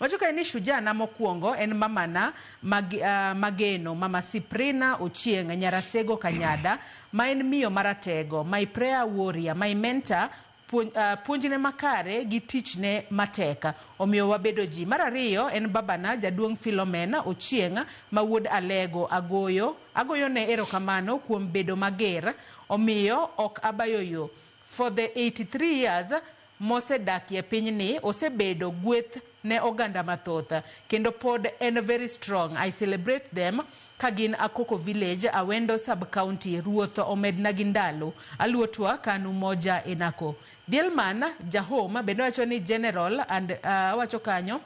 Wacho kae ni shujaa na mokwongo en mamana mageno, Mama Siprina Ochieng', Nyarasego Kanyada, ma en miyo maratego, my prayer warrior, my mentor, puonjne makare gi tichne matek omiyo wabedo ji. Mar ariyo en babana jaduong' Philomena Ochieng' ma wuod Alego. Agoyo ne erokamano kuom bedo mager, omiyo ok abayo yo. For the 83 years mosedakie pinyni, osebedo gweth ne oganda mathoth kendo pod en very strong. I celebrate them ka gin Akoko Village, Awendo Sub County. Ruoth omedna gi ndalo. Aluotwa kanu moja enako. Dielman Jahom bende wacho ni general and wacho kanyo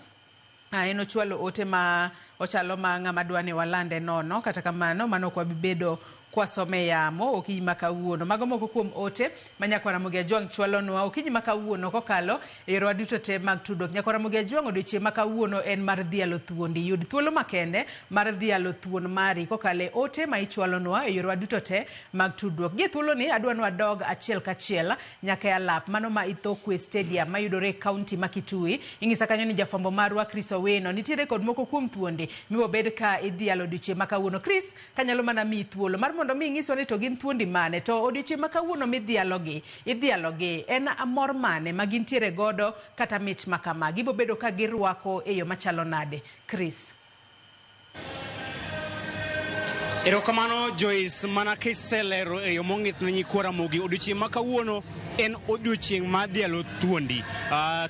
en ochwalo ote ma ochalo ma ng'ama dwa ni walande nono. Kata kamano mano ok wabi bedo kwasome yamo okinyi ma kawuono. Mago moko kuom ote ma Nyakwar Ramogi Ajwang' chwalonwa okinyi ma kawuono kokalo e yorewa duto te mag tudruok. Nyakwar Ramogi Ajwang', odiochieng' ma kawuono en mar dhialo thuondi. Yud thuolo makende mar dhialo thuon mari kokalo e ote ma ichwalonwa e yorewa duto te mag tudruok. Gie thuoloni adwa ni wadog achiel kachiel nyaka e alap mano ma Ithookwe Stadium mayudore e kaunti ma Kitui. Ing'isa kanyo ni jafwambo marwa Chris Owino nitiere kod moko kuom thuondi mibobed ka idhialo odiochieng' ma kawuono. Chris, kanyalo mana miyi thuolo mar mondo mi ing'iswa ni to gin thuondi mane, to odiochieng' ma kawuono midhialogi, idhialogi en mor mane ma gintiere godo kata mich ma kama gibobedo ka girwako e yo machalo nade? Chris. Erokamano Joyce, mana kiselero e yo mong'ith ne nyikwa Ramogi, odiochieng' ma kawuono en odiochieng' mar dhialo thuondi.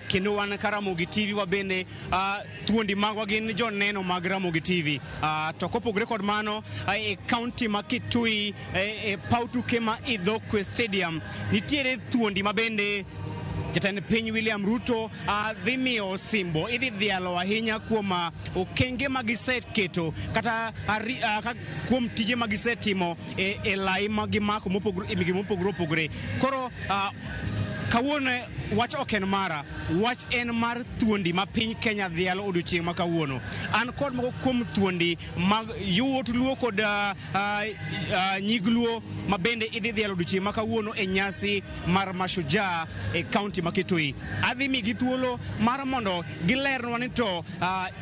Kendo wan ka Ramogi TV wabende thuondi magwa gin joneno mag Ramogi TV. To kopogore kod mano, e kaunti ma Kitui, e paw tuke ma Ithookwe Stadium, nitiere thuondi ma bende Jatend piny William Ruto dhi miyo osimbo, idhi dhialo ahinya kuom okenge ma giseketo kata kuom tije ma gisetimo e lai ma gimako mopogore e migepe mopogore opogore. Koro kawuono wach ok en mara, wach en mar thuondi ma piny Kenya dhialo odiochieng' ma kawuono. An kod moko kuom thuondi mag yawuot Luo kod nyig Luo ma bende idhi dhialo odiochieng' ma kawuono e nyasi mar Mashujaa e kaunti ma Kitui. Adhi migi thuolo mar mondo gilernwa ni to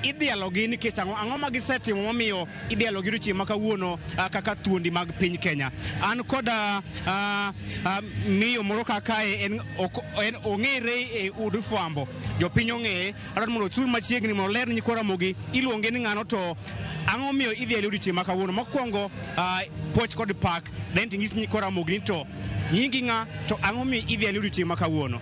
idhialogi nikech ang'o, ang'o ma gisetimo momiyo idhialogi odiochieng' ma kawuono kaka thuondi mag piny Kenya. An kod miyo moro kakae, en ong'ere e od fwambo, jopiny ong'eye. Adwaro mondo ochul machiegni mondo oler ni nyikwa Ramogi iluonge ni ng'ano to ang'o miyo idhiale odiochieng' ma kawuono. Mokwongo, puoch kod pak, then ting'is nyikwa Ramogi ni to nyingi ng'a to ang'o miyo idhiale odiochieng' ma kawuono.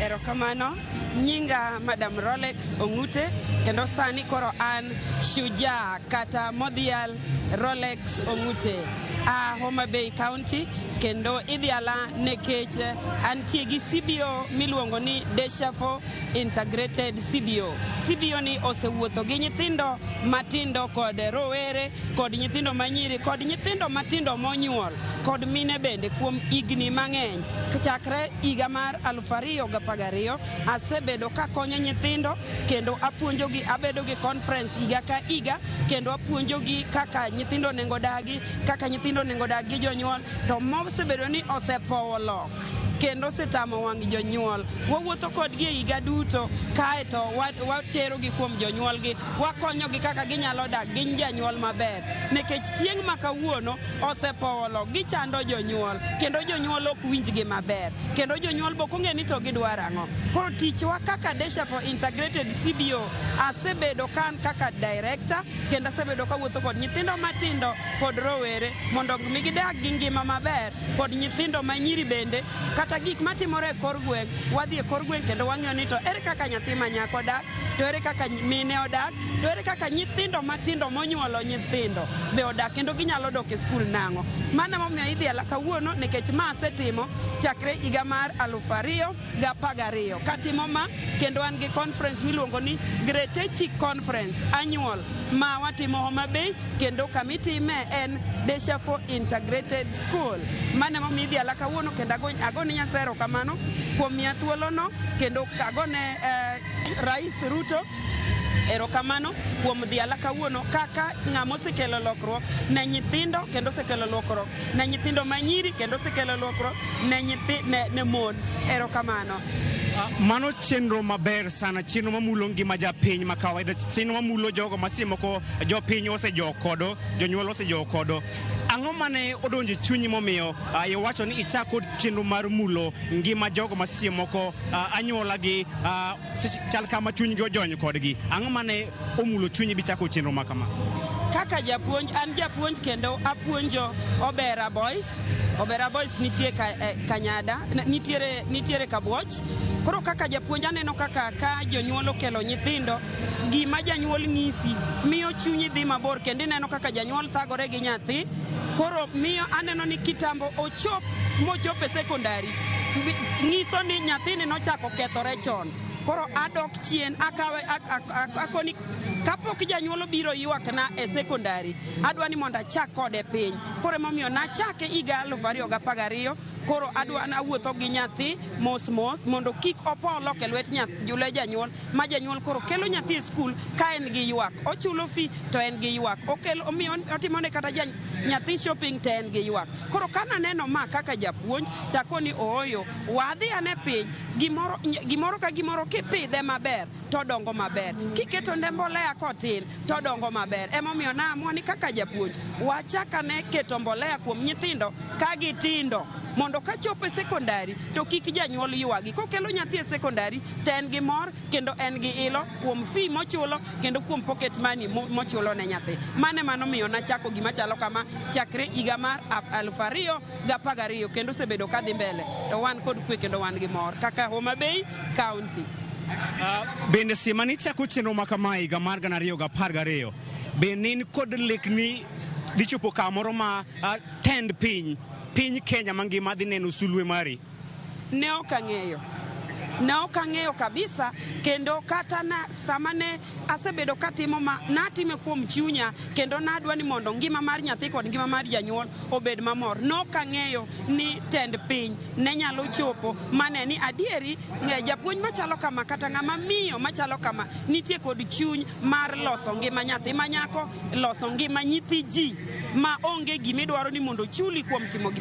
Erokamano. Nyinga Madam Rolex Ong'ute, kendo sani koro an shujaa kata modhial Rolex Ong'ute a Homa Bay County, kendo idhiala nikech antie gi CBO miluongo ni Deshafo Integrated CBO. CBO ni osewuotho gi nyithindo matindo kod rowere kod nyithindo manyiri kod nyithindo matindo monyuol kod mine bende kuom higni mang'eny. Chakre higa mar 2012 asebedo kakonyo nyithindo kendo apuonjogi, abedo gi conference higa ka higa kendo apuonjogi kaka nyithindo onego dagi, kaka nyithindo onego dag gi jonyuol, to mosebedo ni osepowo lok kendo osetamo wang' jonyuol. Wawuotho kodgi e higa duto kaeto waterogi kuom jonyuolgi, wakonyogi kaka ginyalo dak gi janyuol maber, nikech tieng' ma kawuono osepowo lok, gichando jonyuol kendo jonyuol ok winjgi maber kendo jonyuol bok ong'e ni to gidwaro ang'o. Koro tichwa kaka Deshafo Integrated CBO, asebedo kan kaka director kendo asebedo kawuotho kod nyithindo matindo kod rowere mondo mi gidag gi ngima maber kod nyithindo manyiri bende. Kata gik matimore e kor gweng', wadhi e kor gweng' kendo wang'iyo ni to ere kaka nyathi ma nyako dak, to ere kaka mine odak, to ere kaka nyithindo matindo monyuolo nyithindo be odak kendo ginyalo dok e skul nang'o. Mano emomiyo idhiala kawuono, nikech ma asetimo chakre higa mar 2012 katimo ma, kendo an gi conference miluongo ni Gretechi Conference annual ma watimo Homa Bay, kendo kamitime en Deshafo Integrated School. Mano emomiyo idhiala kawuono, kendo agone Nyasaye erokamano kuom miya thuolono, kendo agone Rais Ruto erokamano kuom dhiala kawuono kaka ng'ama osekelo lokruok ne nyithindo, kendo osekelo lokruok ne nyithindo manyiri, kendo osekelo lokruok ne mon. Erokamano. Mano chenro maber sana, chenro mamulo ngima japiny ma kawaida, chenro mamulo jogo ma seche moko jopiny osejok kodo, jonyuol osejok kodo. Ang'o mane odonjo e chunyi momiyo iwacho ni ichako chenro mar mulo ngima jogo ma seche moko anyuola gi chal kama chunygi ojony kodgi? Ang'o mane omulo chunyi bichako chenro ma kama? Kaka japuonj, an japuonj kendo apuonjo Obera Boys. Obera Boys nitie Kanyada, nitiere Kabuoch. Koro kaka japuonj aneno kaka ka jonyuol okelo nyithindo, gima janyuol ng'isi miyo chunyi dhi mabor, kendo ineno kaka janyuol thagore gi nyathi. Koro miyo aneno ni kitambo ochop mochop e sekondari, ng'iso ni nyathini nochako kethore chon. Koro adok chien, akawe akoni kapok janyuol obiro ywakna e sekondari, adwa ni mondo achak kode piny. Koro emomiyo nachake higa 2012. Koro adwa awuotho gi nyathi mos mos mondo kik opol oko e lwet janyuol, ma janyuol koro kelo nyathi e skul ka en gi ywak, ochulo fee to en gi ywak, okelo omiyo otimone kata nyathi shopping to en gi ywak. Koro kananeno ma kaka japuonj, takoni ooyo, wadhi ane piny. Gimoro gimoro ka gimoro kipidhe maber to dongo maber, kiketo ne mbolea kotin to dongo maber. Emomiyo naamua ni kaka japuonj wachak ane keto mbolea kuom nyithindo ka gitindo, mondo kachopo e sekondari to kik janyuol ywagi. Kokelo nyathi e sekondari to en gi mor kendo en gi ilo kuom fee mochulo kendo kuom pocket money mochulo ne nyathi. Mano ema nomiyo nachako gima chalo kama chakre higa mar 2012, kendo osebedo kadhi mbele to wan kod kwe kendo wan gi mor kaka Homa Bay County. Bende sama nichako chenro ma kama higa mar 2012, bende in kod lek ni dhi chopo kamoro ma tend piny Kenya mangima dhi neno sulwe mari? Ne ok ang'eyo, ne ok ang'eyo kabisa. Kendo kata na sama ne asebedo katimo ma, natime kuom chunya kendo nadwa ni mondo ngima mar nyathi kod ngima mar janyuol obed mamor. Ne ok ang'eyo ni tend piny ne nyalo chopo mane ni adieri japuonj machalo kama kata ng'ama miyo machalo kama nitie kod chuny mar loso ngima nyathi manyako, loso ngima nyithi ji ma onge gimidwaro ni mondo ochuli kuom timo gima.